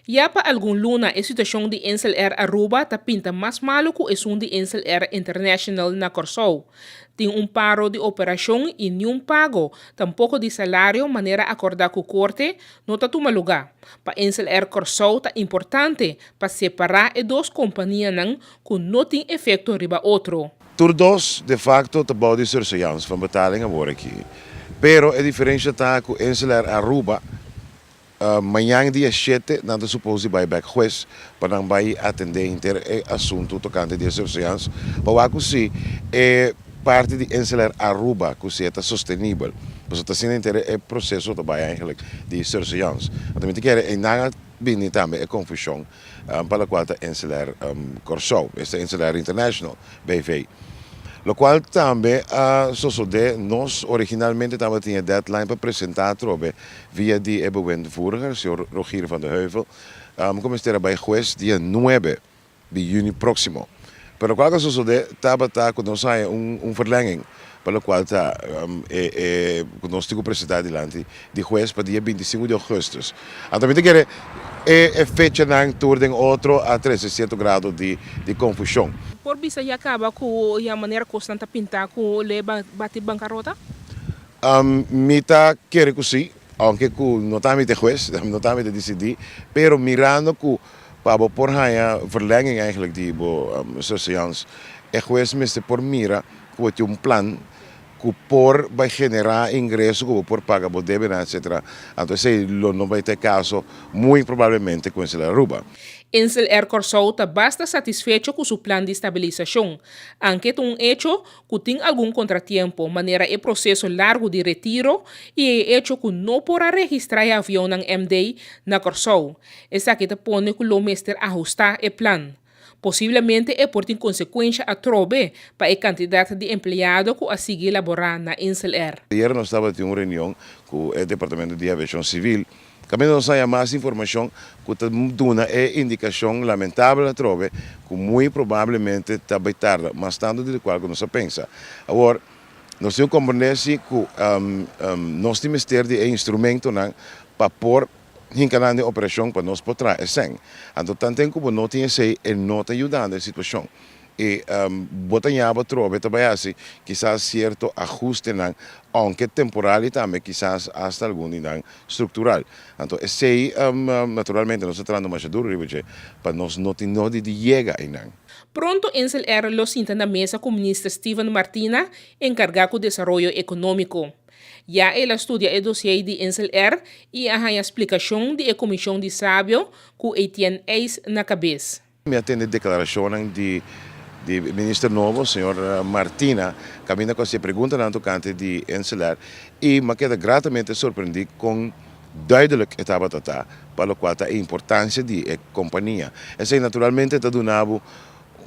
Ya pa algun luna e situashon di Insel Air Aruba ta pinta mas malu ku esun di Insel Air International na Kòrsou. Tin un paro di operashon i niun pago, tampoko di salario manera akordá ku korte, no ta tuma lugá. Pa Insel Air Kòrsou ta importante pa separá e dos kompanianan ku no tin efekto riba otro. Tur dos de facto ta bou di surseance van betaling awor aki. Pero e diferencia ta cu Insel Air Aruba Mañan dia shete nan ta supos di bai bek hues pa nan bai atende henter e asuntu tokante di e surseance pa wak ku si e parti di InselAir Aruba ku si e ta sostenibel pasobra ta asina henter e proseso ta bai eigenlijk di surseance. Anto mi ta kere einan a bini tambe e konfushon pa lokual ta InselAir Kòrsou, esta InselAir International BV. Lokual tambe a sosodé, nos originalmente tabatin e deadline pa presentá atrobe via di e bewindvoerder, señor Rogier van de Heuvel, ku mester a bai hues dia nuebe di yüni próksimo. Pero lokual ku a sosodé tabata ku nos haña un verlenging pa lokual ta e e ku nos tin ku presentá dilanti di hues pa dia 25 di ougùstùs. Anto mi ta kere e e fechanan tur den otro a trese sierto grado di di konfushon. Por bisa ya kaba ku ya manera kosnan ta pintá ku lo e bati bankarota? Mi ta kere ku si, ounke ku no ta mi ta e hues, no ta mi ta disidí, pero mirando ku pa bo por haña verlenging eigenlijk di bo surseance, e hues mester por mira ku bo tin un plan ku por bai generá ingreso ku bo por paga bo debenan etcetera. Anto esei lo no bai ta e kaso muy probablemente ku Insel Aruba. Insel Air Kòrsou ta basta satisfecho ku su plan di stabilisashon, anke ta un echo ku tin algun kontratiempo, manera e proseso largu di retiro i e echo ku no por a registrá e avionnan MD na Kòrsou. Esaki ta pone ku lo mester ahustá e plan. Posiblemente e por tin konsekuensha atrobe pa e kantidat di empleado ku a sigui laborá na Insel Air. Ayer nos tabatin un reunion ku e Departamento di Aviashon Sivil Kaminda nos haña mas informashon ku ta duna e indikashon lamentabel atrobe ku muy probablemente ta bai tarda mas tantu di lokual ku nos a pensa. Awor, nos tin ku komprendé si ku nos tin mester di e instrumentonan pa por hinka nan den operashon pa nos por traha e sèn. Anto tanten ku bo no tin esei e no ta yudando e situashon. I bo ta ñaba atrobe ta bai hasi kisas sierto ahustenan, ounke temporal i tambe kisas asta algun di nan struktural. Anto esei naturalmente nos ta trahando masha duru riba dje pa nos no tin nodi di yega einan. Pronto Insel Air lo sinta na mesa ku Minister Steven Martina enkargá ku desaroyo ekonómiko. Ya el a studia e dosié di Insel Air i a haña splikashon di e komishon di sabio ku Etienne Eis na kabes. Mi a tende deklarashonnan di di minister nobo, señor Martina, kaminda ku a hasi preguntanan tokante di Inselair i mi a keda gratamente sorprendí kon duidelijk e tabata ta pa lokual ta e importansia di e kompania. Esei naturalmente ta duna bo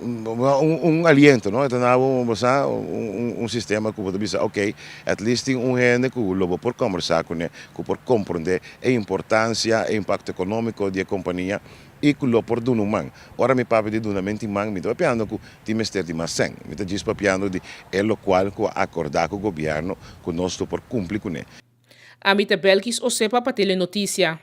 un aliento, no? E ta duna bo, bo sa, un sistema ku bo ta bisa, ok, at least tin un hende ku lo bo por kombersá kuné, ku por komprondé e importansia, e impakto ekonómiko di e kompania. I ku lo por duna un man. Ora mi papia di dunamento di man, mi ta papiando ku tin mester di mas sèn. Mi ta djis papiando di e lokual ku a akordá ku gobièrnu ku nos lo por kumpli kuné. Ami ta Belkis Osepa pa Telenoticia.